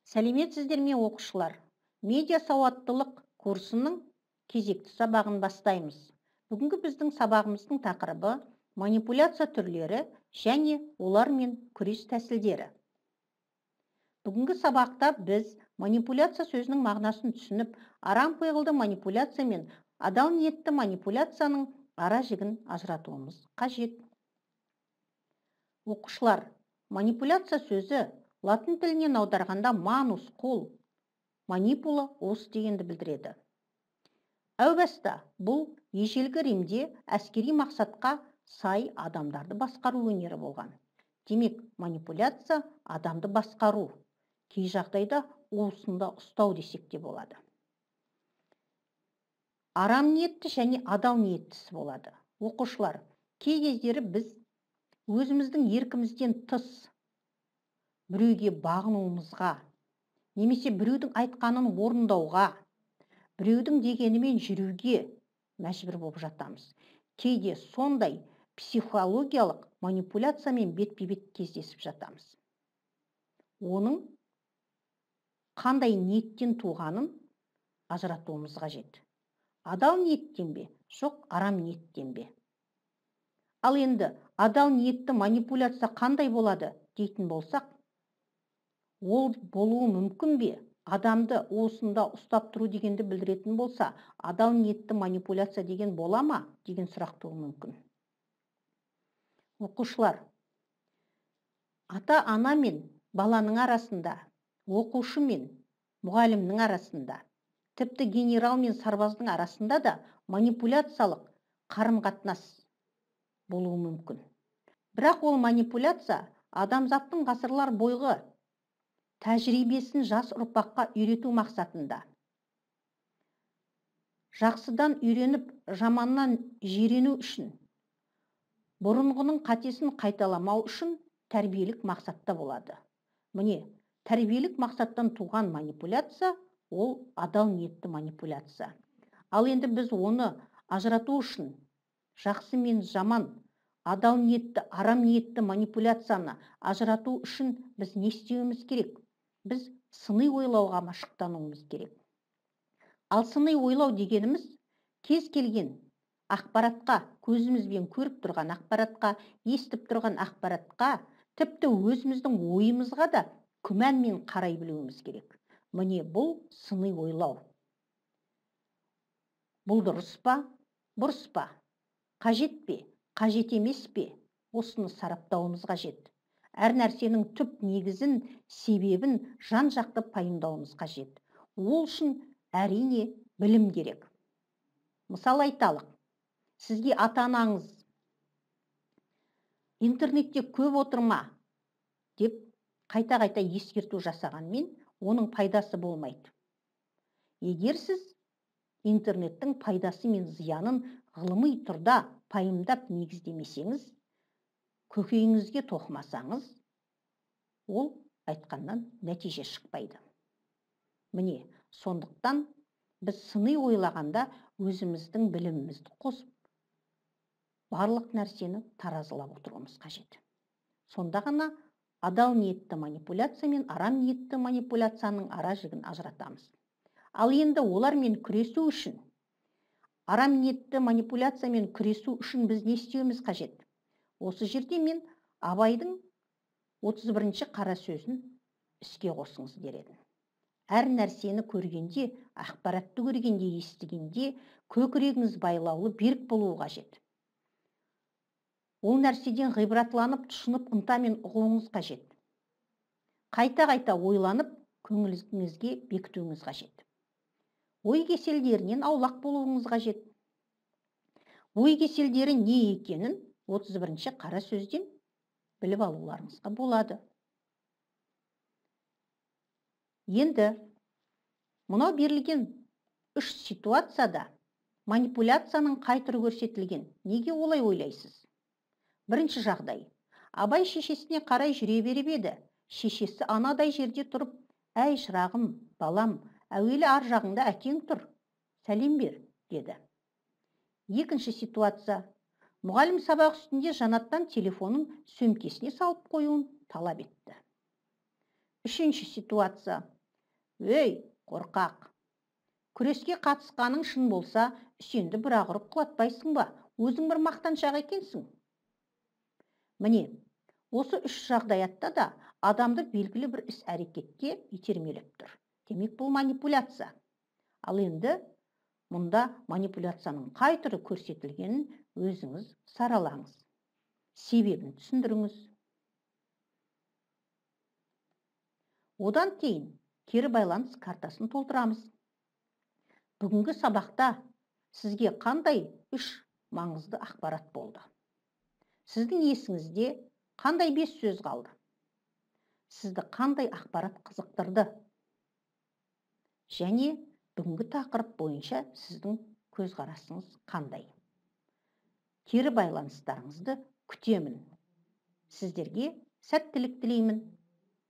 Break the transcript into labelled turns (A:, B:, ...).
A: Сәлеметсіздер ме, оқушылар? Медиа сауаттылық курсының кезекті сабағын бастаймыз. Бүгінгі біздің сабағымыздың тақырыбы манипуляция түрлері және олармен күрес тәсілдері. Бүгінгі сабақта біз манипуляция сөзінің мағынасын түсініп, арам пиғылды манипуляция мен адал ниетті манипуляцияның ара жігін ажыратуымыз қажет. Оқушылар, манипуляция сөзі латын тілінен аударғанда манус қол, манипула ос дегенді білдіреді. Әу баста бұл ежелгі Римде әскери мақсатқа сай адамдарды басқару өнері болған. Демек, манипуляция адамды басқару, кей жағдайда уысында ұстау десек те болады. Арам ниетті және адал ниеттісі болады. Оқушылар, кей кездері біз өзіміздің еркімізден тыс біреуге бағынуымызға, немесе біреудің айтқанын орындауға, біреудің дегенімен жүруге мәжбүр болып жатамыз. Кейде сондай психологиялық манипуляциямен бетпе-бет кездесіп жатамыз. Оның қандай ниеттен туғанын ажыратуымыз қажет. Адал ниеттен бе, жоқ арам ниеттен бе? Ал енді адал ниетті манипуляция қандай болады дейтін болсақ, ол болуы мүмкін бе? Адамды уысында ұстап тұру дегенді білдіретін болса, адал ниетті манипуляция деген бола ма деген сұрақ тууы мүмкін. Оқушылар, ата-ана мен баланың арасында, оқушы мен мұғалімнің арасында, тіпті генерал мен сарбаздың арасында да манипуляциялық қарым-қатынас болуы мүмкін. Бірақ ол манипуляция адамзаттың ғасырлар бойғы тәжірибесін жас ұрпаққа үйрету мақсатында. Жақсыдан үйреніп, жаманнан жирену үшін, бұрынғының қатесін қайталамау үшін тәрбиелік мақсатта болады. Міне, тәрбиелік мақсаттан туған манипуляция ол адал ниетті манипуляция. Ал енді біз оны ажырату үшін жақсы мен жаман, адал ниетті, арам ниетті манипуляцияны ажырату үшін біз не істеуіміз керек? Біз сыни ойлауға машықтануымыз керек. Ал сыни ойлау дегеніміз кез келген ақпаратқа, көзімізбен көріп тұрған ақпаратқа, естіп тұрған ақпаратқа, тіпті өзіміздің ойымызға да күмәнмен қарай білуіміз керек. Міне, бұл сыни ойлау. Бұл дұрыс па, бұрыс па, қажет пе, қажет емес пе? Осыны сараптауымыз қажет. Әр нәрсенің түп негізін, себебін жан-жақты пайымдауымыз қажет. Ол үшін әрине білім керек. Мысал айталық, сізге ата-анаңыз интернетте көп отырма деп қайта-қайта ескерту жасағанмен, оның пайдасы болмайды. Егер сіз интернеттің пайдасы мен зиянын ғылыми тұрда пайымдап негіздемесеңіз, көкейіңізге тоқымасаңыз, ол айтқаннан нәтиже шықпайды. Міне, сондықтан біз сыни ойлағанда өзіміздің білімімізді қосып, барлық нәрсені таразылап отыруымыз қажет. Сонда ғана адал ниетті манипуляция мен арам ниетті манипуляцияның ара жігін ажыратамыз. Ал енді олармен күресу үшін, арам ниетті манипуляциямен күресу үшін біз не істеуіміз қажет? Осы жерде мен Абайдың 31-ші қара сөзін іске қосыңыз дер едім. Әр нәрсені көргенде, ақпаратты көргенде, естігенде көкірегіңіз байлаулы берік болуы қажет. Ол нәрседен ғибратланып, тұшынып, ынтамен ұғуыңыз қажет. Қайта-қайта ойланып, көңіліңізге бекітуіңіз қажет. Ой кеселдерінен аулақ болуыңыз қажет. Ой кеселдері не екенін 31-ші қара сөзден біліп алуларыңызға болады. Енді мынау берілген үш ситуацияда манипуляцияның қай түрі көрсетілген? Неге олай ойлайсыз? Бірінші жағдай. Абай шешесіне қарай жүре беріп еді. Шешесі анадай жерде тұрып, әй шырағым, балам, әуелі ар жағыңда әкең тұр, сәлем бер, деді. Екінші ситуация. Мұғалім сабақ үстінде Жанаттан телефонын сөмкесіне салып қоюын талап етті. Үшінші ситуация. Өй, қорқақ! Күреске қатысқаның шын болса, Үсенді бір-ақ ұрып құлатпайсың ба? Өзің бір мақтаншақ екенсің. Міне, осы үш жағдаятта да адамды белгілі бір іс-әрекетке итермелеп тұр. Демек, бұл манипуляция. Ал енді мұнда манипуляцияның қай түрі көрсетілгенін өзіңіз саралаңыз. Себебін түсіндіріңіз. Одан кейін кері байланыс картасын толтырамыз. Бүгінгі сабақта сізге қандай үш маңызды ақпарат болды? Сіздің есіңізде қандай 5 сөз қалды? Сізді қандай ақпарат қызықтырды? Және бүгінгі тақырып бойынша сіздің көзқарасыңыз қандай? Кері байланыстарыңызды күтемін. Сіздерге сәттілік тілеймін.